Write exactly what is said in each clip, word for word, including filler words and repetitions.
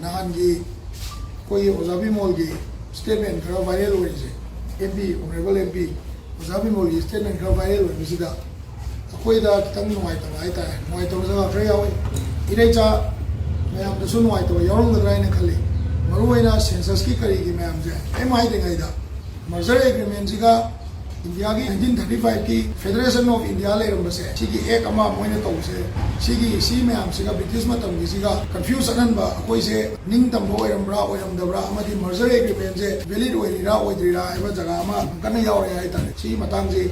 ꯅꯍꯥꯟꯒꯤ ꯑꯩꯈꯣꯏꯒꯤ ꯑꯣꯖꯥ ꯕꯤꯃꯣꯜꯒꯤ statement ꯈꯔ viral ꯑꯣꯏꯔꯤꯁꯦ, M P, Honourable M P ꯑꯣꯖꯥ ꯕꯤꯃꯣꯜꯒꯤ statement ꯈꯔ viral ꯑꯣꯏꯕꯁꯤꯗ ꯑꯩꯈꯣꯏꯗ ꯈꯤꯇꯪ ꯅꯨꯡꯉꯥꯏꯇꯕ ꯍꯥꯏꯇꯥꯔꯦ, ꯅꯨꯡꯉꯥꯏꯇꯕ ꯖꯒꯥ ꯈꯔ ꯌꯥꯎꯏ꯫ ꯏꯔꯩꯆꯥ ꯃꯌꯥꯝꯗꯁꯨ ꯅꯨꯡꯉꯥꯏꯇꯕ ꯌꯥꯎꯔꯝꯒꯗ꯭ꯔꯥ ꯍꯥꯏꯅ ꯈꯜꯂꯤ꯫ ꯃꯔꯨꯑꯣꯏꯅ census ꯀꯤ ꯀꯔꯤꯒꯤ ꯃꯌꯥꯝꯁꯦ ꯀꯔꯤꯝ ꯍꯥꯏꯗ꯭ꯔꯤꯉꯩꯗ merger agreement ꯁꯤꯒ India ꯒꯤ nineteen thirty five ꯀꯤ Federation of India ꯂꯩꯔꯝꯕꯁꯦ, ꯁꯤꯒꯤ act ꯑꯃ ꯃꯣꯏꯅ ꯇꯧꯕꯁꯦ, ꯁꯤꯒꯤ, ꯁꯤ ꯃꯌꯥꯝꯁꯤꯒ British ꯃꯇꯝꯒꯤꯁꯤꯒ confuse ꯆꯠꯍꯟꯕ, ꯑꯩꯈꯣꯏꯁꯦ ꯅꯤꯡꯇꯝꯕ ꯑꯣꯏꯔꯝꯕ꯭ꯔꯥ ꯑꯣꯏꯔꯝꯗꯕ꯭ꯔꯥ, ꯑꯃꯗꯤ merger agreement ꯁꯦ valid ꯑꯣꯏꯔꯤꯔꯥ ꯑꯣꯏꯗ꯭ꯔꯤꯔꯥ ꯑꯣꯏꯗ꯭ꯔꯤꯔꯥ ꯍꯥꯏꯕ ꯖꯒꯥ ꯑꯃ ꯌꯥꯝ ꯀꯟꯅ ꯌꯥꯎꯔꯦ ꯍꯥꯏꯇꯥꯔꯦ꯫ ꯁꯤꯒꯤ ꯃꯇꯥꯡꯁꯤ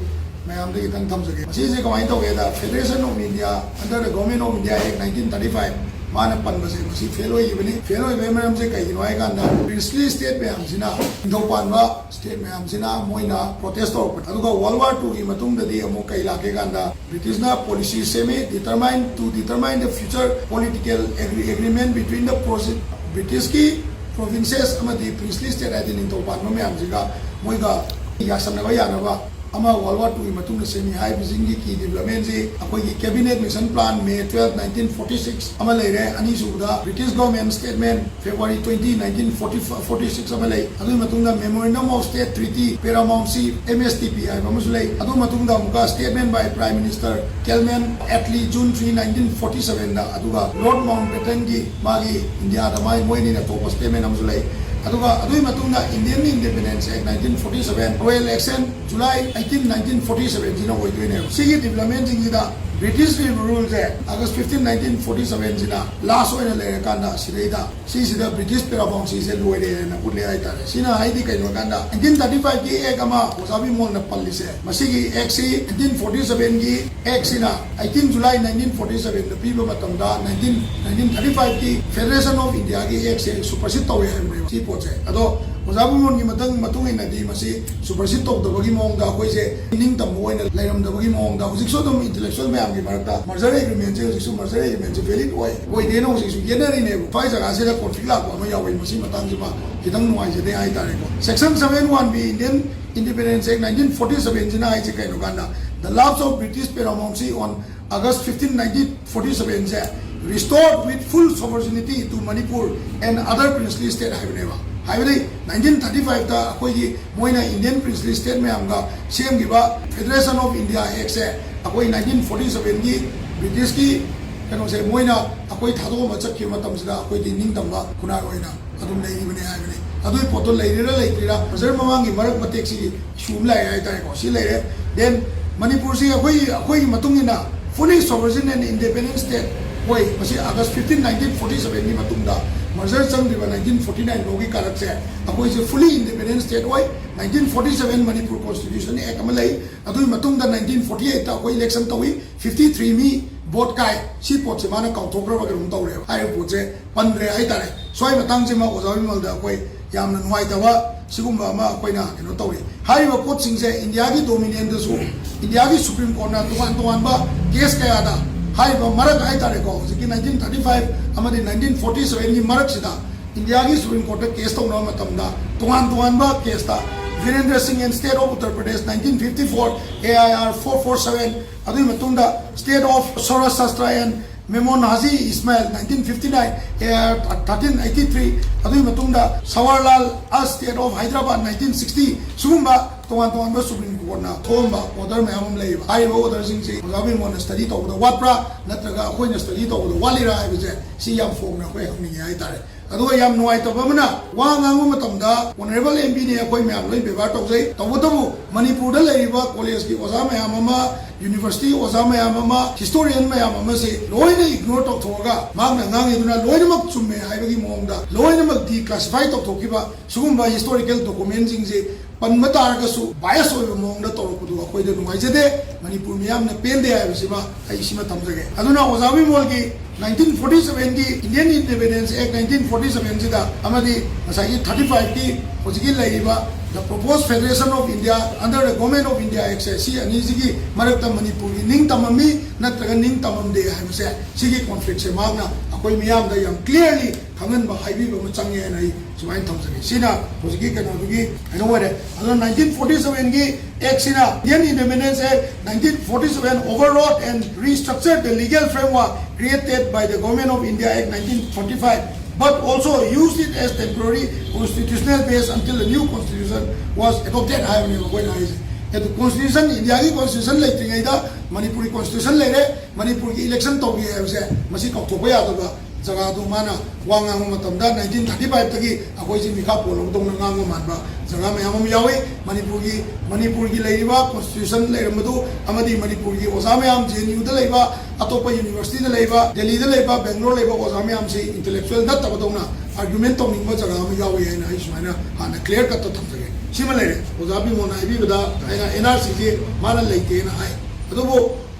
ꯃꯌꯥꯝꯗ ꯈꯤꯇꯪ ꯊꯝꯖꯒꯦ꯫ ꯃꯁꯤꯁꯦ ꯀꯃꯥꯏꯅ ꯇꯧꯒꯦꯗ, Federation of India under the Government of India Act nineteen thirty five ꯃꯥꯅ ꯄꯟꯕꯁꯦ ꯃꯁꯤ fail ꯑꯣꯏꯈꯤꯕꯅꯤ꯫ Fail ꯑꯣꯏꯕꯒꯤ ꯃꯔꯝꯁꯦ ꯀꯩꯒꯤꯅꯣ ꯍꯥꯏ ꯀꯥꯟꯗ, princely state ꯃꯌꯥꯝꯁꯤꯅ, ꯅꯤꯡꯊꯧ ꯄꯥꯟꯕ state ꯃꯌꯥꯝꯁꯤꯅ ꯃꯣꯏꯅ protest ꯇꯧꯔꯛꯄꯅꯤ꯫ ꯑꯗꯨꯒ World War two ꯒꯤ ꯃꯇꯨꯡꯗꯗꯤ ꯑꯃꯨꯛ ꯀꯩ ꯂꯥꯛꯀꯦ ꯀꯥꯟꯗ, British ꯅ policy ꯁꯦꯝꯃꯤ, determine to determine the future political agree- agreement between the proce- British ꯀꯤ provinces ꯑꯃꯗꯤ princely state ꯍꯥꯏꯗꯤ ꯅꯤꯡꯊꯧ ꯄꯥꯟꯕ ꯃꯌꯥꯝꯁꯤꯒ ꯃꯣꯏꯒ ꯌꯥꯁꯟꯅꯕ ꯌꯥꯅꯕ ꯑꯃ World War two ꯒꯤ ꯃꯇꯨꯡꯗ ꯁꯦꯝꯃꯤ ꯍꯥꯏꯕꯁꯤꯡꯒꯤ key development ꯁꯤ ꯑꯩꯈꯣꯏꯒꯤ Cabinet Mission Plan May twelve, nineteen forty six ꯑꯃ ꯂꯩꯔꯦ꯫ ꯑꯅꯤꯁꯨꯕꯗ British Government Statement February twenty, nineteen forty, forty six ꯑꯃ ꯂꯩ꯫ ꯑꯗꯨꯒꯤ ꯃꯇꯨꯡꯗ Memorandum of State Treaty Paramountcy, M S T P ꯍꯥꯏꯕ ꯑꯃꯁꯨ ꯂꯩ꯫ ꯑꯗꯨ ꯃꯇꯨꯡꯗ ꯑꯃꯨꯛꯀ statement by Prime Minister Clement Attlee, June three, nineteen forty seven ꯗ, ꯑꯗꯨꯒ Lord Mountbatten ꯒꯤ ꯃꯥꯒꯤ ꯏꯟꯗꯤꯌꯥꯗ ꯃꯥꯒꯤ ꯃꯣꯏ ꯑꯅꯤꯅ ꯊꯣꯛꯄ statement ꯑꯃꯁꯨ ꯂꯩ꯫ ꯑꯗꯨꯒ ꯑꯗꯨꯒꯤ ꯃꯇꯨꯡꯗ Indian Independence Act nineteen forty seven, Royal Assent July eighteen, nineteen forty seven ꯁꯤꯅ ꯑꯣꯏꯗꯣꯏꯅꯦꯕ꯫ ꯁꯤꯒꯤ development ꯁꯤꯡꯁꯤꯗ British rule ꯁꯦ August fifteen, nineteen forty seven ꯁꯤꯅ last ꯑꯣꯏꯅ ꯂꯩꯔꯀꯥꯟꯗ, ꯁꯤꯗꯩꯗ ꯁꯤꯁꯤꯗ British Paramountcy ꯁꯦ ꯂꯣꯏꯔꯦꯅ ꯎꯠꯂꯦ ꯍꯥꯏꯇꯥꯔꯦ꯫ ꯁꯤꯅ ꯍꯥꯏꯗꯤ ꯀꯩꯅꯣ ꯍꯥꯏ ꯀꯥꯟꯗ, nineteen thirty five ꯀꯤ act ꯑꯃ ꯑꯣꯖꯥ ꯕꯤꯃꯣꯜꯅ ꯄꯜꯂꯤꯁꯦ, ꯃꯁꯤꯒꯤ act ꯁꯤ nineteen forty seven ꯒꯤ act ꯁꯤꯅ eighteen July nineteen forty seven ꯗ ꯄꯤꯕ ꯃꯇꯝꯗ, nineteen, nineteen thirty five ꯀꯤ Federation of India ꯒꯤ act ꯁꯦ supersede ꯇꯧꯋꯦ ꯍꯥꯏꯕꯅꯦꯕ ꯁꯤ ꯄꯣꯠꯁꯦ꯫ ꯑꯗꯣ ꯑꯣꯖꯥ ꯕꯤꯃꯣꯜꯒꯤ ꯃꯇꯨꯡ, ꯃꯇꯨꯡ ꯏꯟꯅꯗꯤ ꯃꯁꯤ supersede ꯇꯧꯗꯕꯒꯤ ꯃꯑꯣꯡꯗ, ꯑꯩꯈꯣꯏꯁꯦ ꯅꯤꯡꯇꯝꯕ ꯑꯣꯏꯅ ꯂꯩꯔꯝꯗꯕꯒꯤ ꯃꯑꯣꯡꯗ, ꯍꯧꯖꯤꯛꯁꯨ ꯑꯗꯨꯝ intellectual ꯃꯌꯥꯝꯒꯤ ꯃꯔꯛꯇ merger agreement ꯁꯦ, ꯍꯧꯖꯤꯛꯁꯨ merger agreement ꯁꯦ valid ꯑꯣꯏ, ꯑꯣꯏꯗꯦꯅ ꯍꯧꯖꯤꯛꯁꯨ ꯌꯦꯠꯅꯔꯤꯅꯦꯕ꯫ ꯁ꯭ꯋꯥꯏ ꯖꯒꯥꯁꯤꯗ conflict ꯂꯥꯛꯄ ꯑꯃ ꯌꯥꯎꯋꯦ, ꯃꯁꯤ ꯃꯇꯥꯡꯁꯤꯃ ꯈꯤꯇꯪ ꯅꯨꯡꯉꯥꯏꯖꯗꯦ ꯍꯥꯏꯇꯥꯔꯦꯀꯣ꯫ Section seven one B Indian Independence Act nineteen forty seven ꯁꯤꯅ ꯍꯥꯏꯁꯦ ꯀꯩꯅꯣ ꯀꯥꯟꯗ, the lapse of British paramountcy on August fifteen, nineteen forty seven say restored with full sovereignty to Manipur and other princely state ꯍꯥꯏꯕꯅꯦꯕ꯫ ꯍꯥꯏꯕꯗꯤ nineteen thirty ꯐꯥꯏꯚꯇ ꯑꯩꯈꯣꯏꯒꯤ ꯃꯣꯏꯅ Indian princely state ꯃꯌꯥꯝꯒ ꯁꯦꯝꯈꯤꯕ Federation of India Actꯁꯦ ꯑꯩꯈꯣꯏ ꯅꯥꯏꯟꯇꯤꯟ ꯐꯣꯔꯇꯤ ꯁꯚꯦꯟꯒꯤ ꯕ꯭ꯔꯤꯇꯤꯁꯀꯤ ꯀꯩꯅꯣꯁꯦ ꯃꯣꯏꯅ ꯑꯩꯈꯣꯏ ꯊꯥꯗꯣꯛꯑꯝꯕ ꯆꯠꯈꯤꯕ ꯃꯇꯝꯁꯤꯗ ꯑꯩꯈꯣꯏꯗꯤ ꯅꯤꯡꯇꯝꯕ ꯈꯨꯟꯅꯥꯏ ꯑꯣꯏꯅ ꯑꯗꯨꯝ ꯂꯩꯔꯤꯕꯅꯦ ꯍꯥꯏꯕꯅꯤ꯫ ꯑꯗꯨꯒꯤ ꯄꯣꯠꯇꯣ ꯂꯩꯔꯤꯔꯥ ꯂꯩꯇ꯭ꯔꯤꯔꯥ, ꯃꯔꯖꯔ ꯃꯃꯥꯡꯒꯤ ꯃꯔꯛ ꯃꯇꯦꯛꯁꯤꯒꯤ issue ꯑꯃ ꯂꯥꯛꯑꯦ ꯍꯥꯏꯇꯥꯔꯦꯀꯣ꯫ ꯁꯤ ꯂꯩꯔꯦ꯫ Then ꯃꯅꯤꯄꯨꯔꯁꯤ ꯑꯩꯈꯣꯏ, ꯑꯩꯈꯣꯏꯒꯤ ꯃꯇꯨꯡ ꯏꯟꯅ fully sovereign and independent state ꯑꯣꯏ꯫ ꯃꯁꯤ August fifteen nineteen forty sevenꯒꯤ ꯃꯇꯨꯡꯗ, ꯃꯔꯖꯔ ꯆꯪꯗ꯭ꯔꯤꯕ nineteen forty nine ꯐꯥꯎꯒꯤ ꯀꯥꯔꯛꯁꯦ ꯑꯩꯈꯣꯏꯁꯦ fully independent state ꯑꯣꯏ꯫ Nineteen forty seven Manipur Constitution Act ꯑꯃ ꯂꯩ꯫ ꯑꯗꯨꯒꯤ ꯃꯇꯨꯡꯗ nineteen forty eightꯇ ꯑꯩꯈꯣꯏ election ꯇꯧꯏ, fifty three ꯃꯤ vote ꯀꯥꯏ꯫ ꯁꯤ ꯄꯣꯠꯁꯦ ꯃꯥꯅ ꯀꯥꯎꯊꯣꯛꯈ꯭ꯔꯕ ꯀꯩꯅꯣꯝ ꯇꯧꯔꯦꯕ꯫ ꯍꯥꯏꯔꯤꯕ ꯄꯣꯠꯁꯦ ꯄꯟꯗ꯭ꯔꯦ ꯍꯥꯏꯇꯥꯔꯦ꯫ ꯁ꯭ꯋꯥꯏ ꯃꯇꯥꯡꯁꯤꯃ ꯑꯣꯖꯥ ꯕꯤꯃꯜꯗ ꯑꯩꯈꯣꯏ ꯌꯥꯝꯅ ꯅꯨꯡꯉꯥꯏꯇꯕ ꯁꯤꯒꯨꯝꯕ ꯑꯃ ꯑꯩꯈꯣꯏꯅ ꯀꯩꯅꯣ ꯇꯧꯔꯤ꯫ ꯍꯥꯏꯔꯤꯕ ꯄꯣꯠꯁꯤꯡꯁꯦ ꯏꯟꯗꯤꯌꯥꯒꯤ dominion ꯗꯁꯨ, ꯏꯟꯗꯤꯌꯥꯒꯤ Supreme Court ꯅ ꯇꯣꯉꯥꯟ ꯇꯣꯉꯥꯟꯕ case ꯀꯌꯥꯗ ꯍꯥꯏꯔꯤꯕ ꯃꯔꯛ ꯍꯥꯏꯇꯥꯔꯦꯀꯣ, ꯍꯧꯖꯤꯛꯀꯤ nineteen thirty five ꯑꯃꯗꯤ nineteen forty sevenꯒꯤ ꯃꯔꯛꯁꯤꯗ ꯏꯟꯗꯤꯌꯥꯒꯤ Supreme Court ꯇ case ꯇꯧꯅꯕ ꯃꯇꯝꯗ ꯇꯣꯉꯥꯟ ꯇꯣꯉꯥꯟꯕ case ꯇ, Virendra Singh and State of Uttar Pradesh nineteen fifty four, A I R four four seven, ꯑꯗꯨꯒꯤ ꯃꯇꯨꯡꯗ State of Saurashtra and Memon Haji Ismail nineteen fifty nine, A I R thirteen eighty three, ꯑꯗꯨꯒꯤ ꯃꯇꯨꯡꯗ Sawarlal A State of Hyderabad nineteen sixty, ꯁꯤꯒꯨꯝꯕ ꯇꯣꯉꯥꯟ ꯇꯣꯉꯥꯟꯕ Supreme Court ꯅ ꯊꯣꯛꯑꯝꯕ order ꯃꯌꯥꯝ ꯑꯃ ꯂꯩꯌꯦꯕ꯫ ꯍꯥꯏꯔꯤꯕ order ꯁꯤꯡꯁꯤ ꯑꯣꯖꯥ ꯕꯤꯃꯣꯜꯅ study ꯇꯧꯕꯗ ꯋꯥꯠꯄ꯭ꯔꯥ, ꯅꯠꯇ꯭ꯔꯒ ꯑꯩꯈꯣꯏꯅ study ꯇꯧꯕꯗ ꯋꯥꯠꯂꯤꯔꯥ ꯍꯥꯏꯕꯁꯦ ꯁꯤ ꯌꯥꯝ ꯐꯣꯡꯅ ꯑꯩꯈꯣꯏ ꯍꯪꯅꯤꯡꯉꯦ ꯍꯥꯏꯇꯥꯔꯦ꯫ ꯑꯗꯨꯒ ꯌꯥꯝ ꯅꯨꯡꯉꯥꯏꯇꯕ ꯑꯃꯅ, ꯋꯥ ꯉꯥꯡꯕ ꯃꯇꯝꯗ Honourable M P ꯅꯤ, ꯑꯩꯈꯣꯏ ꯃꯌꯥꯝ ꯂꯣꯏ ꯕꯦꯕꯥꯔ ꯇꯧꯖꯩ, ꯇꯧꯕꯇꯕꯨ ꯃꯅꯤꯄꯨꯔꯗ ꯂꯩꯔꯤꯕ college ꯀꯤ ꯑꯣꯖꯥ ꯃꯌꯥꯝ ꯑꯃ, university ꯑꯣꯖꯥ ꯃꯌꯥꯝ ꯑꯃ, historian ꯃꯌꯥꯝ ꯑꯃꯁꯦ ꯂꯣꯏꯅ ignore ꯇꯧꯊꯣꯛꯑꯒ, ꯃꯍꯥꯛꯅ ꯉꯥꯡꯉꯤꯗꯨꯅ ꯂꯣꯏꯅꯃꯛ ꯆꯨꯝꯃꯦ ꯍꯥꯏꯕꯒꯤ ꯃꯑꯣꯡꯗ ꯂꯣꯏꯅꯃꯛ declassify ꯇꯧꯊꯣꯛꯈꯤꯕ ꯁꯤꯒꯨꯝꯕ historical document ꯁꯤꯡꯁꯦ ꯄꯟꯕ ꯇꯥꯔꯒꯁꯨ bias ꯑꯣꯏꯕ ꯃꯑꯣꯡꯗ ꯇꯧꯔꯛꯄꯗꯨ ꯑꯩꯈꯣꯏꯗ ꯅꯨꯡꯉꯥꯏꯖꯗꯦ, ꯃꯅꯤꯄꯨꯔ ꯃꯤꯌꯥꯝꯅ ꯄꯦꯟꯗꯦ ꯍꯥꯏꯕꯁꯤꯃ ꯑꯩ ꯁꯤꯃ ꯊꯝꯖꯒꯦ꯫ ꯑꯗꯨꯅ ꯑꯣꯖꯥ ꯕꯤꯃꯣꯜꯒꯤ nineteen forty seven ꯒꯤ Indian Independence Act nineteen forty seven ꯁꯤꯗ ꯑꯃꯗꯤ ꯉꯁꯥꯏꯒꯤ thirty five ꯀꯤ ꯍꯧꯖꯤꯛꯀꯤ ꯂꯩꯔꯤꯕ Proposed Federation of India under the Government of India Act ꯁꯦ, ꯁꯤ ꯑꯅꯤꯁꯤꯒꯤ ꯃꯔꯛꯇ ꯃꯅꯤꯄꯨꯔꯒꯤ ꯅꯤꯡꯇꯝꯃꯝꯃꯤ ꯅꯠꯇ꯭ꯔꯒ ꯅꯤꯡꯇꯝꯃꯝꯗꯦ ꯍꯥꯏꯕꯁꯦ, ꯁꯤꯒꯤ conflict ꯁꯦ ꯃꯍꯥꯛꯅ ꯑꯩꯈꯣꯏ ꯃꯤꯌꯥꯝꯗ ꯌꯥꯝ clearly ꯈꯪꯍꯟꯕ, ꯍꯥꯏꯕꯤꯕ ꯑꯃ ꯆꯪꯉꯦ ꯍꯥꯏꯅ ꯑꯩ ꯁꯨꯃꯥꯏꯅ ꯊꯝꯖꯒꯦ꯫ ꯁꯤꯅ ꯍꯧꯖꯤꯛꯀꯤ ꯀꯩꯅꯣꯗꯨꯒꯤ ꯀꯩꯅꯣ ꯑꯣꯏꯔꯦ꯫ ꯑꯗꯨꯅ nineteen forty seven ꯒꯤ Act ꯁꯤꯅ, Indian Independence Act nineteen forty seven overrode and restructured the legal framework created by the Government of India Act nineteen forty five, but also used it as temporary constitutional base until a new constitution was adopted ꯍꯥꯏꯕꯅꯦꯕ ꯑꯩꯈꯣꯏꯅ ꯍꯥꯏꯁꯦ꯫ ꯑꯗꯨ constitution, ꯏꯟꯗꯤꯌꯥꯒꯤ constitution ꯂꯩꯇ꯭ꯔꯤꯉꯩꯗ ꯃꯅꯤꯄꯨꯔꯒꯤ constitution ꯂꯩꯔꯦ, ꯃꯅꯤꯄꯨꯔꯒꯤ election ꯇꯧꯒꯦ ꯍꯥꯏꯕꯁꯦ ꯃꯁꯤ ꯀꯥꯎꯊꯣꯛꯄ ꯌꯥꯗꯕ ꯖꯒꯥꯗꯨ ꯃꯥꯅ ꯋꯥ ꯉꯥꯡꯕ ꯃꯇꯝꯗ nineteen thirty five ꯇꯒꯤ ꯑꯩꯈꯣꯏꯁꯤ ꯃꯤꯈꯥ ꯄꯣꯜꯂꯕꯗꯧꯅ ꯉꯥꯡꯕ ꯃꯥꯟꯕ ꯖꯒꯥ ꯃꯌꯥꯝ ꯑꯃ ꯌꯥꯎꯏ꯫ ꯃꯅꯤꯄꯨꯔꯒꯤ, ꯃꯅꯤꯄꯨꯔꯒꯤ ꯂꯩꯔꯤꯕ constitution ꯂꯩꯔꯝꯕꯗꯨ ꯑꯃꯗꯤ ꯃꯅꯤꯄꯨꯔꯒꯤ ꯑꯣꯖꯥ ꯃꯌꯥꯝ J N U ꯗ ꯂꯩꯕ, ꯑꯇꯣꯞꯄ university ꯗ ꯂꯩꯕ, ꯗꯦꯜꯂꯤꯗ ꯂꯩꯕ, ꯕꯦꯡꯒ꯭ꯂꯣꯔ ꯂꯩꯕ ꯑꯣꯖꯥ ꯃꯌꯥꯝꯁꯤ intellectual ꯅꯠꯇꯕꯗꯧꯅ argument ꯇꯧꯅꯤꯡꯕ ꯖꯒꯥ ꯑꯃ ꯌꯥꯎꯏ ꯍꯥꯏꯅ ꯑꯩ ꯁꯨꯃꯥꯏꯅ ꯍꯥꯟꯅ clear cut ꯇ ꯊꯝꯖꯒꯦ꯫ ꯁꯤꯃ ꯂꯩꯔꯦ꯫ ꯑꯣꯖꯥ ꯕꯤꯃꯣꯜꯅ ꯍꯥꯏꯕꯤꯕꯗ ꯑꯩꯅ N R C ꯁꯤ ꯃꯥꯅ ꯂꯩꯇꯦꯅ ꯍꯥꯏ꯫ ꯑꯗꯨꯕꯨ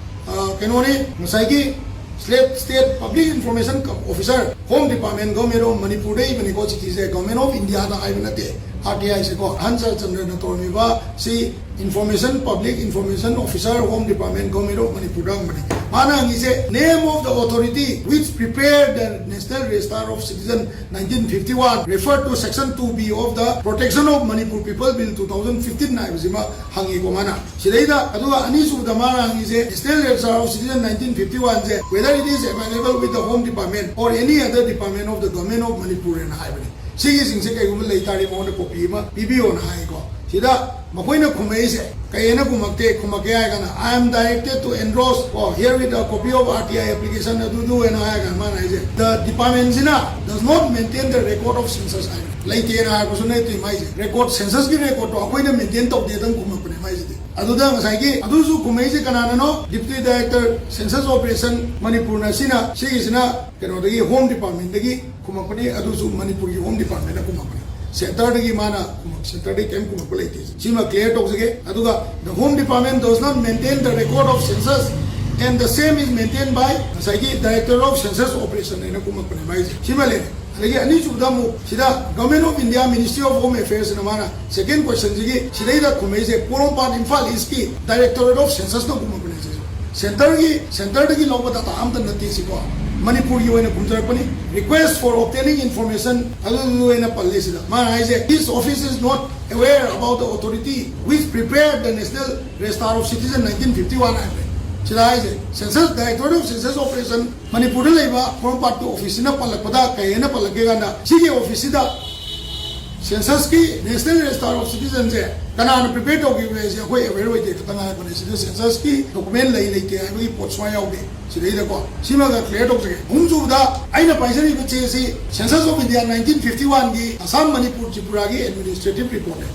ꯑ, ꯀꯩꯅꯣꯅꯤ, ꯉꯁꯥꯏꯒꯤ State, State Public Information Officer, Home Department, Government of Manipur the ꯏꯕꯅꯤꯀꯣ, ꯆꯤꯊꯤꯁꯦ Government of India ꯗ ꯍꯥꯏꯕ ꯅꯠꯇꯦ, R T I ꯁꯦꯀꯣ꯫ ꯑꯍꯟ ꯁꯔꯠꯆꯟꯗ꯭ꯔꯅ ꯇꯧꯔꯝꯃꯤꯕ ꯁꯤ Information, Public Information Officer, Home Department, Government of Manipur ꯗ ꯍꯪꯕꯅꯤ꯫ ꯃꯥꯅ ꯍꯪꯉꯤꯁꯦ, "Name of the authority which prepared the National Register of Citizen nineteen fifty one referred to section two B of the Protection of Manipur People Bill two thousand fifteen" ꯍꯥꯏꯕꯁꯤꯃ ꯍꯪꯉꯤꯀꯣ ꯃꯥꯅ꯫ ꯁꯤꯗꯩꯗ, ꯑꯗꯨꯒ ꯑꯅꯤꯁꯨꯕꯗ ꯃꯥꯅ ꯍꯪꯉꯤꯁꯦ, National Register of Citizen nineteen fifty one say, whether it is available with the Home Department or any other department of the Government of Manipur ꯅ ꯍꯥꯏꯕꯅꯤ꯫ ꯁꯤꯒꯤꯁꯤꯡꯁꯦ ꯀꯩꯒꯨꯝꯕ ꯂꯩ ꯇꯥꯔꯗꯤ ꯃꯉꯣꯟꯗ copy ꯑꯃ ꯄꯤꯕꯤꯌꯣꯅ ꯍꯥꯏꯀꯣ꯫ ꯁꯤꯗ ꯃꯈꯣꯏꯅ ꯈꯨꯝꯃꯛꯏꯁꯦ ꯀꯩ ꯍꯥꯏꯅ ꯈꯨꯝꯃꯛꯀꯦ, ꯈꯨꯝꯃꯛꯀꯦ ꯍꯥꯏꯔꯒꯅ, "I am directed to endorse, oh, here with a copy of R T I application," ꯑꯗꯨꯗꯨ ꯍꯥꯏꯅ ꯍꯥꯏꯔꯒ ꯃꯥꯅ ꯍꯥꯏꯁꯦ, "The department ꯁꯤꯅ does not maintain the record of census" ꯍꯥꯏꯕ꯫ ꯂꯩꯇꯦꯅ ꯍꯥꯏꯕꯁꯨ ꯅꯠꯇꯦ ꯃꯥꯏꯁꯦ꯫ Record, census ꯀꯤ record ꯇꯣ ꯑꯩꯈꯣꯏꯅ maintain ꯇꯧꯗꯦꯗꯪ ꯈꯨꯝꯃꯛꯄꯅꯦ ꯃꯥꯏꯁꯤꯗꯤ꯫ ꯑꯗꯨꯗ ꯉꯁꯥꯏꯒꯤ ꯑꯗꯨꯁꯨ ꯈꯨꯝꯃꯛꯏꯁꯦ ꯀꯅꯥꯅꯅꯣ? Deputy Director Census Operation ꯃꯅꯤꯄꯨꯔꯅ ꯁꯤꯅ, ꯁꯤꯒꯤꯁꯤꯅ ꯀꯩꯅꯣꯗꯒꯤ, Home Department ꯗꯒꯤ ꯈꯨꯝꯃꯛꯄꯅꯤ, ꯑꯗꯨꯁꯨ ꯃꯅꯤꯄꯨꯔꯒꯤ Home Department ꯅ ꯈꯨꯝꯃꯛꯄꯅꯤ꯫ Center ꯗꯒꯤ ꯃꯥꯅ ꯈꯨꯝꯃꯛ-, center ꯗꯒꯤ ꯀꯩꯝ ꯈꯨꯝꯃꯛꯄ ꯂꯩꯇꯦ꯫ ꯁꯤꯃ clear ꯇꯧꯖꯒꯦ꯫ ꯑꯗꯨꯒ, "The Home Department does not maintain the record of census and the same is maintained by" ꯉꯁꯥꯏꯒꯤ Director of Census Operation ꯍꯥꯏꯅ ꯈꯨꯝꯃꯛꯄꯅꯦ ꯃꯥꯏꯁꯦ꯫ ꯁꯤꯃ ꯂꯩꯔꯦ꯫ ꯑꯗꯒꯤ ꯑꯅꯤꯁꯨꯕꯗ ꯑꯃꯨꯛ ꯁꯤꯗ Government of India Ministry of Home Affairs ꯅ ꯃꯥꯅ second question ꯁꯤꯒꯤ ꯁꯤꯗꯩꯗ ꯈꯨꯝꯃꯛꯏꯁꯦ, ꯄꯣꯔꯣꯝꯄꯥꯠ ꯏꯝꯐꯥꯜ ꯏꯁꯀꯤ Directorate of Census ꯅ ꯈꯨꯝꯃꯛꯄꯅꯦ ꯁꯤꯁꯨ꯫ Centre ꯒꯤ, centre ꯗꯒꯤ ꯂꯧꯕ data ꯑꯝꯇ ꯅꯠꯇꯦ ꯁꯤꯀꯣ, ꯃꯅꯤꯄꯨꯔꯒꯤ ꯑꯣꯏꯅ ꯈꯨꯝꯖꯔꯛꯄꯅꯤ꯫ Request for obtaining information ꯑꯗꯨ ꯑꯣꯏꯅ ꯄꯜꯂꯦ ꯁꯤꯗ꯫ ꯃꯥꯅ ꯍꯥꯏꯁꯦ, "This office is not aware about the authority which prepared the National Register of Citizen nineteen fifty one" ꯍꯥꯏꯕꯅꯦ꯫ ꯁꯤꯗ ꯍꯥꯏꯁꯦ, Census, Directorate of Census Operation ꯃꯅꯤꯄꯨꯔꯗ ꯂꯩꯕ ꯄꯣꯔꯣꯝꯄꯥꯠꯀꯤ office ꯁꯤꯅ ꯄꯜꯂꯛꯄꯗ ꯀꯩ ꯍꯥꯏꯅ ꯄꯜꯂꯛꯀꯦ ꯀꯥꯟꯗ, ꯁꯤꯒꯤ office ꯁꯤꯗ census ꯀꯤ National Register of Citizen ꯁꯦ ꯀꯅꯥꯅ prepare ꯇꯧꯈꯤꯕꯒꯦ ꯍꯥꯏꯁꯦ ꯑꯩꯈꯣꯏ aware ꯑꯣꯏꯗꯦ ꯈꯛꯇ ꯉꯥꯏꯔꯛꯄꯅꯦ꯫ ꯁꯤꯗ census ꯀꯤ document ꯂꯩ ꯂꯩꯇꯦ ꯍꯥꯏꯕꯒꯤ ꯄꯣꯠ ꯁꯨꯡꯌꯥꯎ ꯌꯥꯎꯗꯦ꯫ ꯁꯤꯗꯩꯗꯀꯣ, ꯁꯤꯃꯒ clear ꯇꯧꯖꯒꯦ꯫ ꯑꯍꯨꯝꯁꯨꯕꯗ ꯑꯩꯅ ꯄꯥꯏꯖꯔꯤꯕ ꯆꯦ ꯑꯁꯤ Census of India nineteen fifty one ꯒꯤ ꯑꯁꯥꯝ, ꯃꯅꯤꯄꯨꯔ, ꯇ꯭ꯔꯤꯄꯨꯔꯥꯒꯤ administrative report ꯅꯦ꯫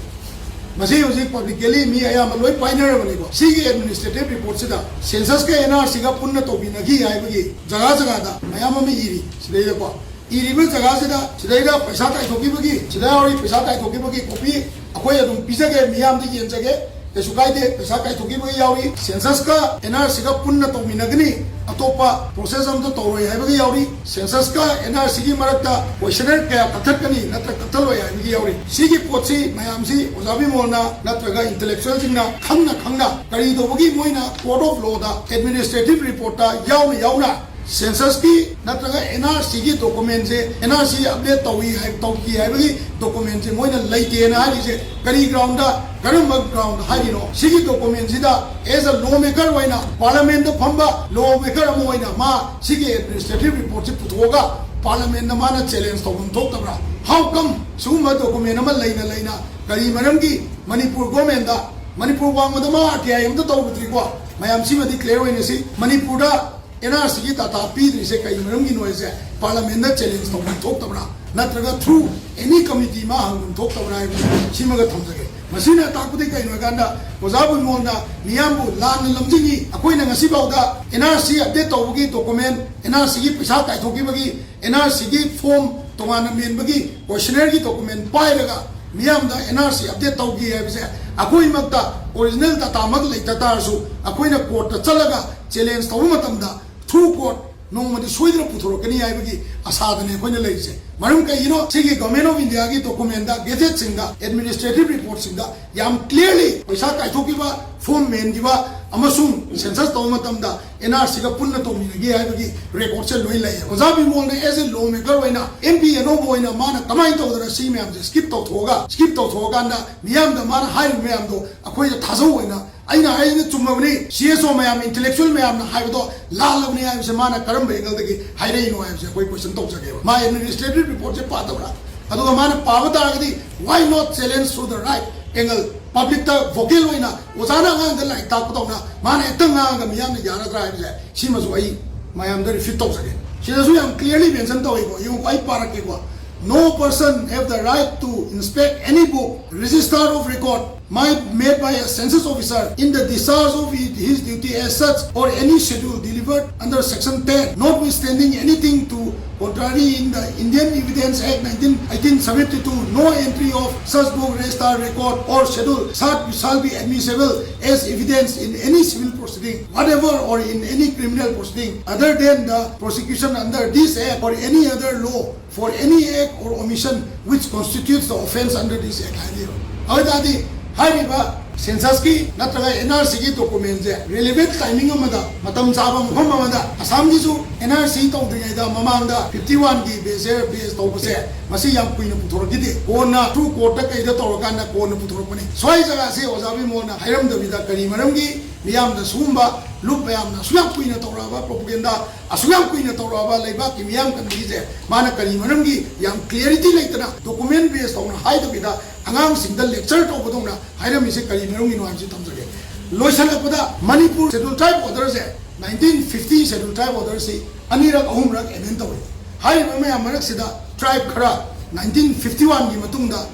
ꯃꯁꯤ ꯍꯧꯖꯤꯛ publicly ꯃꯤ ꯑꯌꯥꯝꯕ ꯂꯣꯏ ꯄꯥꯏꯅꯔꯕꯅꯤꯀꯣ꯫ ꯁꯤꯒꯤ administrative report ꯁꯤꯗ census ꯀ N R C ꯒ ꯄꯨꯟꯅ ꯇꯧꯕꯤꯅꯈꯤ ꯍꯥꯏꯕꯒꯤ ꯖꯒꯥ ꯖꯒꯥꯗ ꯃꯌꯥꯝ ꯑꯃ ꯏꯔꯤ꯫ ꯁꯤꯗꯩꯗꯀꯣ, ꯏꯔꯤꯕ ꯖꯒꯥꯁꯤꯗ, ꯁꯤꯗꯩꯗ ꯄꯩꯁꯥ ꯀꯥꯏꯊꯣꯛꯈꯤꯕꯒꯤ, ꯁꯤꯗ ꯌꯥꯎꯔꯤ ꯄꯩꯁꯥ ꯀꯥꯏꯊꯣꯛꯈꯤꯕꯒꯤ copy ꯑꯩꯈꯣꯏ ꯑꯗꯨꯝ ꯄꯤꯖꯒꯦ, ꯃꯤꯌꯥꯝꯗ ꯌꯦꯟꯖꯒꯦ, ꯀꯩꯁꯨ ꯀꯥꯏꯗꯦ꯫ ꯄꯩꯁꯥ ꯀꯥꯏꯊꯣꯛꯈꯤꯕꯒꯤ ꯌꯥꯎꯔꯤ, census ꯀ N R C ꯒ ꯄꯨꯟꯅ ꯇꯧꯃꯤꯟꯅꯒꯅꯤ, ꯑꯇꯣꯞꯄ process ꯑꯝꯇ ꯇꯧꯔꯣꯏ ꯍꯥꯏꯕꯒꯤ ꯌꯥꯎꯔꯤ, census ꯀ N R C ꯒꯤ ꯃꯔꯛꯇ questionnaire ꯀꯌꯥ ꯀꯛꯊꯠꯀꯅꯤ ꯅꯠꯇ꯭ꯔꯒ ꯀꯛꯊꯠꯂꯣꯏ ꯍꯥꯏꯕꯒꯤ ꯌꯥꯎꯔꯤ꯫ ꯁꯤꯒꯤ ꯄꯣꯠꯁꯤ ꯃꯌꯥꯝꯁꯤ ꯑꯣꯖꯥ ꯕꯤꯃꯣꯜꯅ ꯅꯠꯇ꯭ꯔꯒ intellectual ꯁꯤꯡꯅ ꯈꯪꯅ ꯈꯪꯅ ꯀꯔꯤ ꯇꯧꯕꯒꯤ ꯃꯣꯏꯅ court of law the administrative report ꯇ ꯌꯥꯎꯅ ꯌꯥꯎꯅ census ꯀꯤ ꯅꯠꯇ꯭ꯔꯒ N R C ꯒꯤ document ꯁꯦ, N R C update ꯇꯧꯏ ꯍꯥꯏ, ꯇꯧꯈꯤ ꯍꯥꯏꯕꯒꯤ document ꯁꯦ ꯃꯣꯏꯅ ꯂꯩꯇꯦꯅ ꯍꯥꯏꯔꯤꯁꯦ ꯀꯔꯤ ground ꯗ, ꯀꯔꯝꯕ ground ꯗ ꯍꯥꯏꯔꯤꯅꯣ? ꯁꯤꯒꯤ document ꯁꯤꯗ as a lawmaker ꯑꯣꯏꯅ parliament ꯗ ꯐꯝꯕ lawmaker ꯑꯃ ꯑꯣꯏꯅ ꯃꯥ ꯁꯤꯒꯤ administrative report ꯁꯤ ꯄꯨꯊꯣꯛꯑꯒ parliament ꯗ ꯃꯥꯅ challenge ꯇꯧꯐꯝ ꯊꯣꯛꯇꯕ꯭ꯔꯥ? How come ꯁꯤꯒꯨꯝꯕ document ꯑꯃ ꯂꯩꯅ ꯂꯩꯅ ꯀꯔꯤ ꯃꯔꯝꯒꯤ ꯃꯅꯤꯄꯨꯔ government ꯗ, ꯃꯅꯤꯄꯨꯔ ꯋꯥꯡꯃꯗ ꯃꯥ R T I ꯑꯝꯇ ꯇꯧꯔꯨꯗ꯭ꯔꯤꯀꯣ, ꯃꯌꯥꯝ ꯁꯤꯃꯗꯤ clear ꯑꯣꯏꯅ ꯁꯤ ꯃꯅꯤꯄꯨꯔꯗ N R C ꯒꯤ data ꯄꯤꯗ꯭ꯔꯤꯁꯦ ꯀꯩ ꯃꯔꯝꯒꯤꯅꯣ ꯍꯥꯏꯁꯦ parliament ꯗ challenge ꯇꯧꯐꯝ ꯊꯣꯛꯇꯕ꯭ꯔꯥ? ꯅꯠꯇ꯭ꯔꯒ through any committee ꯃꯥ ꯍꯪꯐꯝ ꯊꯣꯛꯇꯕ꯭ꯔꯥ ꯍꯥꯏꯕꯁꯤ ꯁꯤꯃꯒ ꯊꯝꯖꯒꯦ꯫ ꯃꯁꯤꯅ ꯇꯥꯛꯄꯗꯤ ꯀꯩꯅꯣ ꯍꯥꯏꯀꯥꯟꯗ, ꯑꯣꯖꯥ ꯕꯤꯃꯣꯜꯅ ꯃꯤꯌꯥꯝꯕꯨ ꯂꯥꯟꯅ ꯂꯝꯖꯤꯡꯉꯤ, ꯑꯩꯈꯣꯏꯅ ꯉꯁꯤꯐꯥꯎꯗ N R C update ꯇꯧꯕꯒꯤ document, N R C ꯒꯤ ꯄꯩꯁꯥ ꯀꯥꯏꯊꯣꯛꯈꯤꯕꯒꯤ, N R C ꯒꯤ form ꯇꯣꯉꯥꯟꯅ ꯃꯦꯟꯕꯒꯤ questionnaire ꯒꯤ document ꯄꯥꯏꯔꯒ ꯃꯤꯌꯥꯝꯗ N R C update ꯇꯧꯈꯤ ꯍꯥꯏꯕꯁꯦ, ꯑꯩꯈꯣꯏꯃꯛꯇ original data ꯃꯛ ꯂꯩꯇ ꯇꯥꯔꯁꯨ ꯑꯩꯈꯣꯏꯅ court ꯇ ꯆꯠꯂꯒ challenge ꯇꯧꯕ ꯃꯇꯝꯗ through court ꯅꯣꯡꯃꯗꯤ ꯁꯣꯏꯗꯅ ꯄꯨꯊꯣꯔꯛꯀꯅꯤ ꯍꯥꯏꯕꯒꯤ ꯑꯁꯥꯗꯅꯦ ꯑꯩꯈꯣꯏꯅ ꯂꯩꯔꯤꯁꯦ꯫ ꯃꯔꯝ ꯀꯩꯒꯤꯅꯣ? ꯁꯤꯒꯤ Government of India ꯒꯤ document ꯗ, gadget ꯁꯤꯡꯗ, administrative report ꯁꯤꯡꯗ ꯌꯥꯝ clearly ꯄꯩꯁꯥ ꯀꯥꯏꯊꯣꯛꯈꯤꯕ, form ꯃꯦꯟꯈꯤꯕ ꯑꯃꯁꯨꯡ census ꯇꯧꯕ ꯃꯇꯝꯗ N R C ꯒ ꯄꯨꯟꯅ ꯇꯧꯃꯤꯟꯅꯈꯤ ꯍꯥꯏꯕꯒꯤ record ꯁꯦ ꯂꯣꯏ ꯂꯩꯌꯦ꯫ ꯑꯣꯖꯥ ꯕꯤꯃꯣꯜꯅ as a law maker ꯑꯣꯏꯅ, M P ꯑꯅꯧꯕ ꯑꯣꯏꯅ ꯃꯥꯅ ꯀꯃꯥꯏꯅ ꯇꯧꯗꯅ ꯁꯤ ꯃꯌꯥꯝꯁꯦ skip ꯇꯧꯊꯣꯛꯑꯒ, skip ꯇꯧꯊꯣꯛꯑꯀꯥꯟꯗ ꯃꯤꯌꯥꯝꯗ ꯃꯥꯅ ꯍꯥꯏꯔꯤꯕ ꯃꯌꯥꯝꯗꯣ ꯑꯩꯈꯣꯏꯗ ꯊꯥꯖꯧ ꯑꯣꯏꯅ, ꯑꯩꯅ ꯍꯥꯏꯔꯤꯅ ꯆꯨꯝꯃꯕꯅꯤ, C S O ꯃꯌꯥꯝ, intellectual ꯃꯌꯥꯝꯅ ꯍꯥꯏꯕꯗꯣ ꯂꯥꯜꯂꯕꯅꯤ ꯍꯥꯏꯕꯁꯦ ꯃꯥꯅ ꯀꯔꯝꯕ angle ꯗꯒꯤ ꯍꯥꯏꯔꯛꯏꯅꯣ ꯍꯥꯏꯕꯁꯦ ꯑꯩꯈꯣꯏ question ꯇꯧꯖꯒꯦꯕ꯫ ꯃꯥ administrative report ꯁꯦ ꯄꯥꯗꯕ꯭ꯔꯥ? ꯑꯗꯨꯒ ꯃꯥꯅ ꯄꯥꯕ ꯇꯥꯔꯒꯗꯤ, why not challenge to the right angle? Public ꯇ vocal ꯑꯣꯏꯅ ꯑꯣꯖꯥꯅ ꯑꯉꯥꯡꯗ ꯂꯥꯏꯔꯤꯛ ꯇꯥꯛꯄ ꯇꯧꯅ ꯃꯥꯅ ꯍꯦꯛꯇ ꯉꯥꯡꯉꯒ ꯃꯤꯌꯥꯝꯅ ꯌꯥꯔꯗ꯭ꯔꯥ ꯍꯥꯏꯕꯁꯦ, ꯁꯤꯃꯁꯨ ꯑꯩ ꯃꯌꯥꯝꯗ refute ꯇꯧꯖꯒꯦ꯫ ꯁꯤꯗꯁꯨ ꯌꯥꯝ clearly mention ꯇꯧꯏꯀꯣ, ꯌꯦꯡꯉꯨꯀꯣ, ꯑꯩ ꯄꯥꯔꯛꯀꯦꯀꯣ꯫ "No person have the right to inspect any book, register of record, made by a census officer in the discharge of his duty as such, or any schedule delivered under section ten, notwithstanding anything to contrary in the Indian Evidence Act nineteen, eighteen seventy-two. No entry of such book, register, record, or schedule shall, shall be admissible as evidence in any civil proceeding, whatever, or in any criminal proceeding other than the prosecution under this act or any other law for any act or omission which constitutes the offence under this act" ꯍꯥꯏꯔꯤꯕ꯫ ꯑꯗꯨ ꯑꯣꯏ ꯇꯥꯔꯗꯤ ꯍꯥꯏꯔꯤꯕ census ꯀꯤ ꯅꯠꯇ꯭ꯔꯒ N R C ꯒꯤ document ꯁꯦ relevant timing ꯑꯃꯗ, ꯃꯇꯝ ꯆꯥꯕ ꯃꯐꯝ ꯑꯃꯗ, ꯑꯁꯥꯝꯒꯤꯁꯨ N R C ꯇꯧꯗ꯭ꯔꯤꯉꯩꯗ ꯃꯃꯥꯡꯗ fifty one ꯒꯤ base, base ꯇꯧꯕꯁꯦ, ꯃꯁꯤ ꯌꯥꯝ ꯀꯨꯏꯅ ꯄꯨꯊꯣꯔꯛꯈꯤꯗꯦ꯫ ꯀꯣꯟꯅ through court ꯇ ꯀꯩꯗ ꯇꯧꯔꯀꯥꯟꯗ ꯀꯣꯟꯅ ꯄꯨꯊꯣꯔꯛꯄꯅꯤ꯫ ꯁ꯭ꯋꯥꯏ ꯖꯒꯥꯁꯦ ꯑꯣꯖꯥ ꯕꯤꯃꯣꯜꯅ ꯍꯥꯏꯔꯝꯗꯕꯤꯗ ꯀꯔꯤ ꯃꯔꯝꯒꯤ ꯃꯤꯌꯥꯝꯗ ꯁꯤꯒꯨꯝꯕ ꯂꯨꯞ ꯃꯌꯥꯝꯅ ꯑꯁꯨꯛ ꯌꯥꯝ ꯀꯨꯏꯅ ꯇꯧꯔꯛꯑꯕ propaganda, ꯑꯁꯨꯛ ꯌꯥꯝ ꯀꯨꯏꯅ ꯇꯧꯔꯛꯑꯕ ꯂꯩꯕꯥꯛꯀꯤ ꯃꯤꯌꯥꯝ ꯀꯟꯕꯤꯁꯦ ꯃꯥꯅ ꯀꯔꯤ ꯃꯔꯝꯒꯤ ꯌꯥꯝ clarity ꯂꯩꯇꯅ document base ꯇꯧꯅ ꯍꯥꯏꯗꯕꯤꯗ ꯑꯉꯥꯡꯁꯤꯡꯗ lecture ꯇꯧꯕꯗꯧꯅ ꯍꯥꯏꯔꯝꯃꯤꯁꯦ ꯀꯔꯤ ꯃꯔꯝꯒꯤꯅꯣ ꯍꯥꯏꯕꯁꯤ ꯊꯝꯖꯒꯦ꯫ ꯂꯣꯏꯁꯤꯜꯂꯛꯄꯗ, ꯃꯅꯤꯄꯨꯔ Scheduled Tribe Order ꯁꯦ, nineteen fifty Scheduled Tribe Order ꯁꯤ ꯑꯅꯤꯔꯛ ꯑꯍꯨꯝꯔꯛ amend ꯇꯧꯏ꯫ ꯍꯥꯏꯔꯤꯕ ꯃꯌꯥꯝ ꯃꯔꯛꯁꯤꯗ tribe ꯈꯔ nineteen fifty one ꯒꯤ ꯃꯇꯨꯡꯗ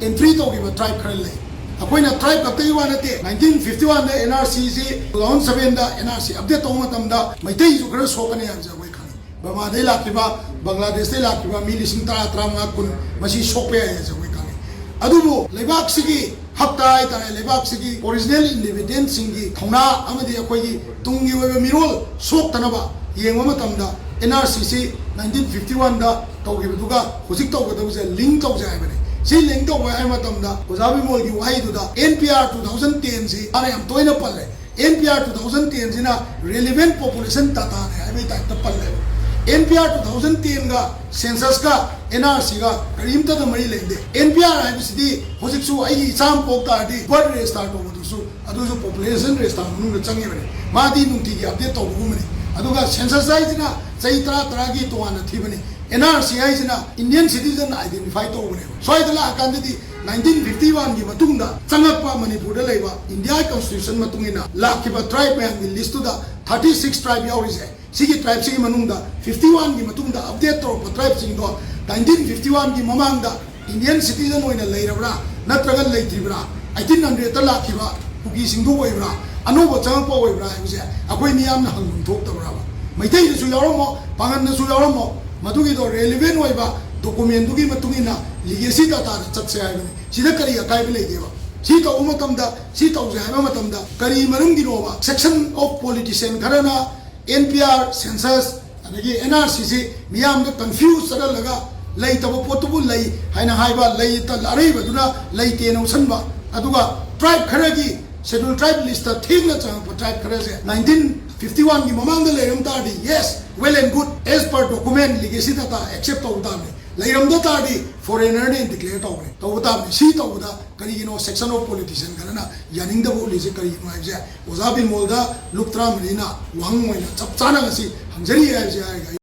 entry ꯇꯧꯈꯤꯕ tribe ꯈꯔ ꯂꯩ꯫ ꯑꯩꯈꯣꯏꯅ tribe ꯈꯛꯇꯒꯤ ꯋꯥ ꯅꯠꯇꯦ, nineteen fifty one ꯗ N R C ꯁꯤ two thousand seven ꯗ N R C update ꯇꯧꯕ ꯃꯇꯝꯗ ꯃꯩꯇꯩꯁꯨ ꯈꯔ ꯁꯣꯛꯀꯅꯤ ꯍꯥꯏꯕꯁꯦ ꯑꯩꯈꯣꯏ ꯈꯪꯉꯤ꯫ ꯕꯔꯃꯥꯗꯩ ꯂꯥꯛꯈꯤꯕ, ꯕꯪꯒ꯭ꯂꯥꯗꯦꯁꯇꯩ ꯂꯥꯛꯈꯤꯕ ꯃꯤ ꯂꯤꯁꯤꯡ ꯇꯔꯥ, ꯇꯔꯥꯃꯉꯥ, ꯀꯨꯟ, ꯃꯁꯤ ꯁꯣꯛꯄ ꯌꯥꯏ ꯍꯥꯏꯕꯁꯦ ꯑꯩꯈꯣꯏ ꯈꯪꯉꯤ꯫ ꯑꯗꯨꯕꯨ ꯂꯩꯕꯥꯛꯁꯤꯒꯤ ꯍꯛꯇ ꯍꯥꯏꯇꯥꯔꯦ, ꯂꯩꯕꯥꯛꯁꯤꯒꯤ original inhabitantꯁꯤꯡꯒꯤ ꯊꯧꯅꯥ ꯑꯃꯗꯤ ꯑꯩꯈꯣꯏꯒꯤ ꯇꯨꯡꯒꯤ ꯑꯣꯏꯕ ꯃꯤꯔꯣꯜ ꯁꯣꯛꯇꯅꯕ, ꯌꯦꯡꯕ ꯃꯇꯝꯗ ꯑꯦꯟ ꯑꯥꯔ ꯁꯤꯁꯤ ꯅꯥꯏꯟꯇꯤꯟ ꯐꯤꯐꯇꯤ ꯋꯥꯟꯗ ꯇꯧꯈꯤꯕꯗꯨꯒ ꯍꯧꯖꯤꯛ ꯇꯧꯒꯗꯕꯁꯦ ꯂꯤꯡ ꯇꯧꯁꯦ ꯍꯥꯏꯕꯅꯤ꯫ ꯁꯤ ꯂꯤꯡ ꯇꯧꯕ ꯍꯥꯏꯕ ꯃꯇꯝꯗ ꯑꯣꯖꯥ ꯕꯤꯃꯣꯜꯒꯤ ꯋꯥꯍꯩꯗꯨꯗ N P R two thousand ꯇꯦꯟꯁꯤ ꯃꯥꯅ ꯌꯥꯝ ꯇꯣꯏꯅ ꯄꯜꯂꯦ꯫ N P R two thousand ꯇꯦꯟꯁꯤꯅ relevant population dataꯅꯦ ꯍꯥꯏꯕꯒꯤ typeꯇ ꯄꯜꯂꯦꯕ꯫ N P R two thousand ꯇꯦꯟꯒ censusꯀ ꯑꯦꯟ ꯑꯥꯔ ꯁꯤꯒ ꯀꯔꯤꯝꯇꯗ ꯃꯔꯤ ꯂꯩꯅꯗꯦ꯫ ꯑꯦꯟ ꯄꯤ ꯑꯥꯔ ꯍꯥꯏꯕꯁꯤꯗꯤ ꯍꯧꯖꯤꯛꯁꯨ ꯑꯩꯒꯤ ꯏꯆꯥ ꯑꯃ ꯄꯣꯛ ꯇꯥꯔꯗꯤ birth register ꯇꯧꯕꯗꯨꯁꯨ ꯑꯗꯨꯁꯨ population register ꯃꯅꯨꯡꯗ ꯆꯪꯉꯤꯕꯅꯤ꯫ ꯃꯥꯗꯤ ꯅꯨꯡꯇꯤꯒꯤ update ꯇꯧꯕꯒꯨꯝꯕꯅꯤ꯫ ꯑꯗꯨꯒ census ꯍꯥꯏꯁꯤꯅ ꯆꯍꯤ ꯇꯔꯥ ꯇꯔꯥꯒꯤ ꯇꯣꯉꯥꯟꯅ ꯊꯤꯕꯅꯤ꯫ ꯑꯦꯟ ꯑꯥꯔ ꯁꯤ ꯍꯥꯏꯁꯤꯅ Indian citizen identify ꯇꯧꯕꯅꯦꯕ꯫ ꯁ꯭ꯋꯥꯏꯗ ꯂꯥꯛꯑꯀꯥꯟꯗꯗꯤ ꯅꯥꯏꯟꯇꯤꯟ ꯐꯤꯐꯇꯤ ꯋꯥꯟꯒꯤ ꯃꯇꯨꯡꯗ ꯆꯪꯉꯛꯄ ꯃꯅꯤꯄꯨꯔꯗ ꯂꯩꯕ India constitution ꯃꯇꯨꯡ ꯏꯟꯅ ꯂꯥꯛꯈꯤꯕ tribe ꯃꯌꯥꯝꯒꯤ listꯇꯨꯗ thirty six tribe ꯌꯥꯎꯔꯤꯁꯦ꯫ ꯁꯤꯒꯤ tribeꯁꯤꯒꯤ ꯃꯅꯨꯡꯗ fifty oneꯒꯤ ꯃꯇꯨꯡꯗ update ꯇꯧꯔꯛꯄ tribeꯁꯤꯡꯗꯣ ꯅꯥꯏꯟꯇꯤꯟ ꯐꯤꯐꯇꯤ ꯋꯥꯟꯒꯤ ꯃꯃꯥꯡꯗ Indian citizen ꯑꯣꯏꯅ ꯂꯩꯔꯕ꯭ꯔꯥ ꯅꯠꯇ꯭ꯔꯒ ꯂꯩꯇ꯭ꯔꯤꯕ꯭ꯔꯥ, ꯑꯩꯠꯇꯤꯟ ꯍꯟꯗ꯭ꯔꯦꯗꯇ ꯂꯥꯛꯈꯤꯕ ꯀꯨꯀꯤꯁꯤꯡꯗꯨ ꯑꯣꯏꯕ꯭ꯔꯥ, ꯑꯅꯧꯕ ꯆꯪꯉꯛꯄ ꯑꯣꯏꯕ꯭ꯔꯥ ꯍꯥꯏꯕꯁꯦ ꯑꯩꯈꯣꯏ ꯃꯤꯌꯥꯝꯅ ꯍꯪꯐꯝ ꯊꯣꯛꯇꯕ꯭ꯔꯕ? ꯃꯩꯇꯩꯗꯁꯨ ꯌꯥꯎꯔꯝꯃꯣ, ꯄꯥꯉꯟꯗꯁꯨ ꯌꯥꯎꯔꯝꯃꯣ, ꯃꯗꯨꯒꯤꯗꯣ relevant ꯑꯣꯏꯕ documentꯗꯨꯒꯤ ꯃꯇꯨꯡ ꯏꯟꯅ legacy dataꯗ ꯆꯠꯁꯦ ꯍꯥꯏꯕꯅꯤ꯫ ꯁꯤꯗ ꯀꯔꯤ ꯑꯀꯥꯏꯕ ꯂꯩꯒꯦꯕ? ꯁꯤ ꯇꯧꯕ ꯃꯇꯝꯗ ꯁꯤ ꯇꯧꯁꯦ ꯍꯥꯏꯕ ꯃꯇꯝꯗ ꯀꯔꯤ ꯃꯔꯝꯒꯤꯅꯣꯕ section of politician ꯈꯔꯅ ꯑꯦꯟ ꯄꯤ ꯑꯥꯔ, census, ꯑꯗꯒꯤ ꯑꯦꯟ ꯑꯥꯔ ꯁꯤꯁꯤ ꯃꯤꯌꯥꯝꯗ confuse ꯆꯠꯍꯜꯂꯒ ꯂꯩꯇꯕ ꯄꯣꯠꯇꯨꯕꯨ ꯂꯩ ꯍꯥꯏꯅ ꯍꯥꯏꯕ, ꯂꯩꯇ ꯑꯔꯩꯕꯗꯨꯅ ꯂꯩꯇꯦꯅ ꯎꯠꯁꯟꯕ, ꯑꯗꯨꯒ tribe ꯈꯔꯒꯤ schedule tribe listꯇ ꯊꯦꯡꯅ ꯆꯪꯉꯛꯄ tribe ꯈꯔꯁꯦ ꯅꯥꯏꯟꯇꯤꯟ ꯐꯤꯐꯇꯤ ꯋꯥꯟꯒꯤ ꯃꯃꯥꯡꯗ ꯂꯩꯔꯝ ꯇꯥꯔꯗꯤ yes, well and good, as per document legacy data accept ꯇꯧꯕ ꯇꯥꯕꯅꯤ꯫ ꯂꯩꯔꯝꯗ ꯇꯥꯔꯗꯤ foreignerꯅꯦꯅ declare ꯇꯧꯕꯅꯤ, ꯇꯧꯕ ꯇꯥꯕꯅꯤ꯫ ꯁꯤ ꯇꯧꯕꯗ ꯀꯔꯤꯒꯤꯅꯣ section of politician ꯈꯔꯅ ꯌꯥꯅꯤꯡꯗꯕ ꯎꯠꯂꯤꯁꯦ ꯀꯔꯤꯒꯤꯅꯣ ꯍꯥꯏꯕꯁꯦ ꯑꯣꯖꯥ ꯕꯤꯃꯣꯜꯗ ꯂꯨꯞ ꯇꯔꯥꯃꯔꯤꯅ ꯋꯥꯍꯪ ꯑꯣꯏꯅ ꯆꯞ ꯆꯥꯅ ꯉꯁꯤ ꯍꯪꯖꯔꯤ ꯍꯥꯏꯕꯁꯦ ꯍꯥꯏꯔꯒ ꯑꯩ